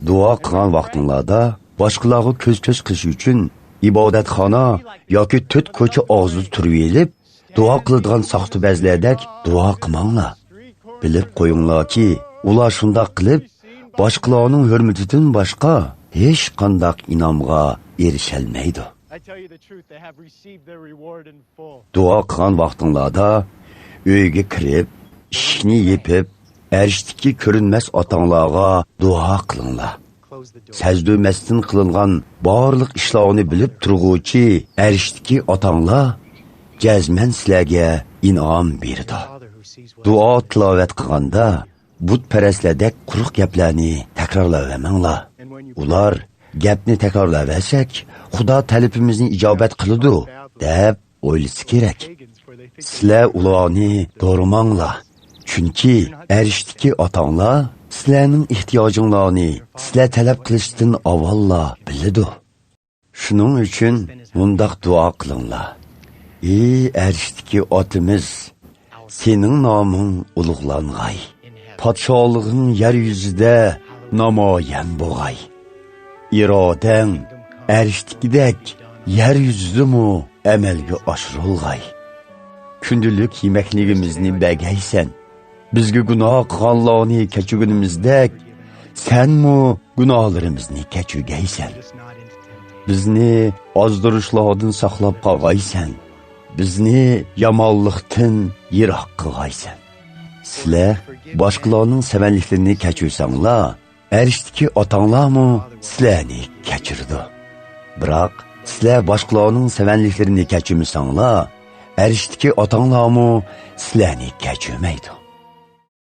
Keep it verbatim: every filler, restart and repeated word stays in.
دۇئا قىلغان ۋاقتىڭلاردا باشقىلارغا كۆز-كۆز قىلىش ئۈچۈن ئىبادەتخانا ياكى تۆت كوچا ئاغزىدا تۇرۇۋېلىپ، دۇئا قىلىدىغان ساختىبازلاردەك دۇئا قىلماڭلار. بىلىپ قويۇڭلاركى، ئۇلار شۇنداق قىلىپ، باشقىلارنىڭ ھۆرمىتىدىن باشقا ھېچقانداق ئىنئامغا ئېرىشەلمەيدۇ. I tell you the truth, they have received their reward in full. دۇئا قىلغان ۋاقتىڭلاردا ئۆيگە كىرىپ، ئىشىكنى يېپىپ، ئەرشتىكى كۆرۈنمەس ئاتاڭلارغا دۇئا قىلىڭلار. سەزدۈرمەستىن قىلىنغان بارلىق ئىشلارنى بىلىپ تۇرغۇچى ئەرشتىكى ئاتاڭلار جەزمەن سىلەرگە ئىنئام بېرىدۇ. دۇئا تىلاۋەت قىلغاندا بۇتپەرەسلەردەك قۇرۇق گەپلەرنى تەكرارلاۋەرمەڭلار. ئۇلار، «گەپنى تەكرارلاۋەرسەك، خۇدا تەلىپىمىزنى ئىجابەت قىلىدۇ» دەپ ئويلىسا كېرەك. سىلەر ئۇلارنى دورىماڭلار. چۈنكى ئەرشتىكى ئاتاڭلار سىلەرنىڭ ئېھتىياجىڭلارنى سىلەر تەلەپ قىلىشتىن ئاۋۋاللا بىلىدۇ. شۇنىڭ ئۈچۈن مۇنداق دۇئا قىلىڭلار: «ئى ئەرشتىكى ئاتىمىز، سېنىڭ نامىڭ ئۇلۇغلانغاي. پادىشاھلىقىڭ يەر يۈزىدە نامايان بولغاي. ئىرادەڭ ئەرشتىكىدەك يەر يۈزىدىمۇ ئەمەلگە ئاشۇرۇلغاي. كۈندىلىك يېمەكلىكىمىزنى بەرگەيسەن. بىزگە گۇناھ قىلغانلارنى كەچۈرگىنىمىزدەك، سەنمۇ گۇناھلىرىمىزنى كەچۈرگەيسەن. بىزنى ئازدۇرۇشلاردىن ساقلاپ قالغايسەن. بىزنى يامانلىقتىن يىراق قىلغايسەن.» سىلەر باشقىلارنىڭ سەۋەنلىكلىرىنى كەچۈرسەڭلار، ئەرشتىكى ئاتاڭلارمۇ سىلەرنى كەچۈرىدۇ. بىراق سىلەر باشقىلارنىڭ سەۋەنلىكلىرىنى كەچۈرمىسەڭلار، ئەرشتىكى ئاتاڭلارمۇ سىلەرنى كەچۈرمەيدۇ.